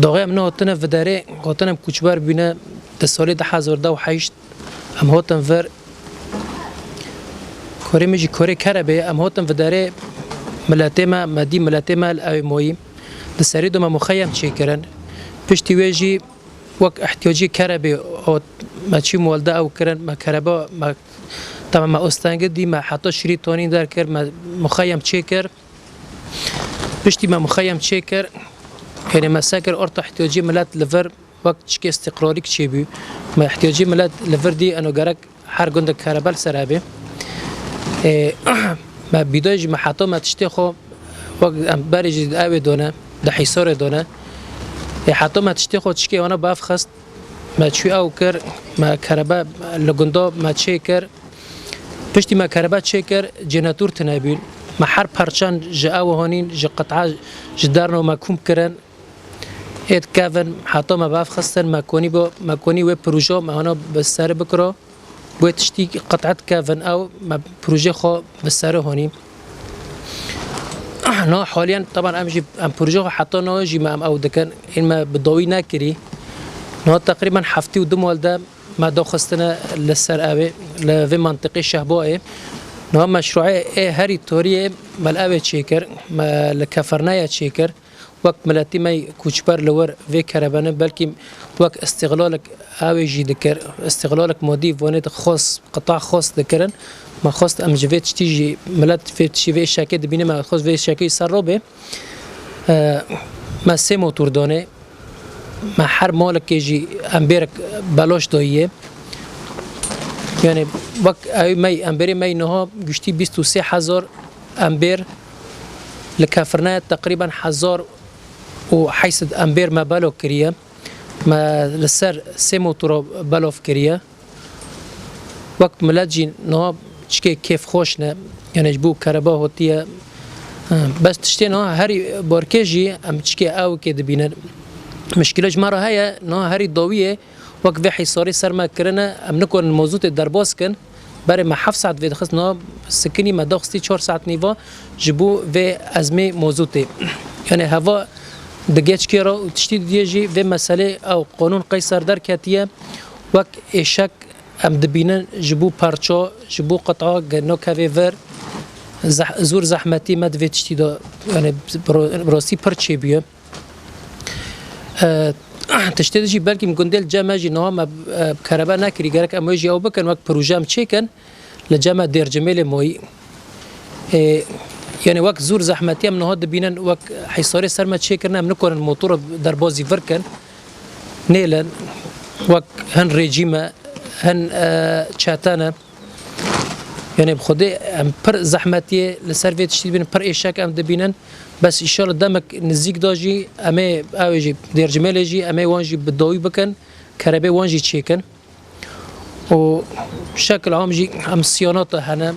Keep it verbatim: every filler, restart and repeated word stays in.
Doxê em nehotine viderê, gotin em koçber bûne di salê du hezar û heşt. Em hotin vir, korê min jî korê Kerebê, em hotin viderê miletê me, me dî miletê me li ew ê moyî. Di serî de me muxeyem çêkirin. Piştî wê jî wek ihtiyacî Kerebê hot, me çî muwelde ew kirin, me kereba, me, tamam, me ostengî dî, me heta şirî tonî derkir, me muxeyem çêkir. Piştî me muxeyem çêkir, yanî me sekir orta ihtiyacî milet li vir wek çikê îstiqrarîk çêbû. Me ihtiyacî milet li vir dî, eno gerek her gundek kerebe li ser hebe. Ê, me bîdayê jî me heta me tiştê xwe wek em berê jî di ewê done, di hîsarê done. Ê, heta me tiştê xwe çikê wana bavxist, me çû ew kir, me kerebe li gunda me çêkir. Piştî me kerebe çêkir, cênetûr tune bûn. Me her parçan ji ew hanîn, ji qit'a, ji derno me kûm kirin. Ê dikevin, heta me bavxistin, me konî bo, me konî wê proje me hana bi ser bikiro. Wê tiştî qit'e dikevin ew, me proje xwe bi ser honî. Na haliyen, taban em jî, em proje xwe heta na jî me em ew dikin. Ên me bi dawî nekirî. Na teqrîben heftê û du mal de me daxistine li ser ew ê, li vê mantiqê Şehboyê. Na meşruê ê herî toriyê me li ew ê çêkir, me li Kefirneye çêkir. Wek miletî me koçber li wir vê kerebene, belkî wek îstîxlalek ew ê jî dikir, îstîxlalek modî vonê de xos, qita xos dikirin. Me xwest em ji vê tiştî jî, milet vê tiştî vê şekê dibîne, me xwest vê şekê ser ro bê. E, me sê motor danê, me her malekê jî emberek beloş dayiye. Yani wek ew me, emberê me niha giştî bîst û sê hezar ember li Kefirneye teqrîben hezar û heyt sed ember me belo kiriye. Me li ser sê motora belof kiriye. Wek milet jî niha çikê kêfxweş ne. Yani ji bo kereba hotiye. Bes tiştê niha herî barkê jî em çikê ewkê dibînin. Mişkile ji me re heye, niha herî dawiyê wek vê hîsarî ser me kirine, em nikarin mozûtê derbas kin. Berê me heft saet vê dixist, niha sikinî me daxistî çar saet nîva ji bo vê ezmê mozûtê. Yani heva di geçkê re û tiştî didiyê jî vê meselê ew qanûn qey ser derketiye, wek êşek em dibînin ji bo parça, ji bo qit'a ge nakevê vir, zeh-, zor zehmetî me di vê tiştî de, yani bi ro-, bi rastî pir çêbûye. E, tiştê de jî belkî gundê li cem me jî niha me, e, kerebe nekirî, gerek em wê jî ew bikin, wek proje em çêkin, li cem me Dêrcimêlê moyî. E, yani wek zor zehmetî em niha dibînin, wek hîsarê ser me çêkirine, em nikarin motora derbazî vir kin. Nêlin, wek hin rejîm e, hin, e, çete ne. Yani bi Xwedê em pir zehmetiyê li ser vê tiştî dibînin, pir êşek em dibînin. Bes înşallah demek nizîk de jî em ê, ew ê jî, Dêrcimêlê jî em ê wan jî bi dawî bikin, kerebê wan jî çêkin. Û şekil am jî em siyanata hene,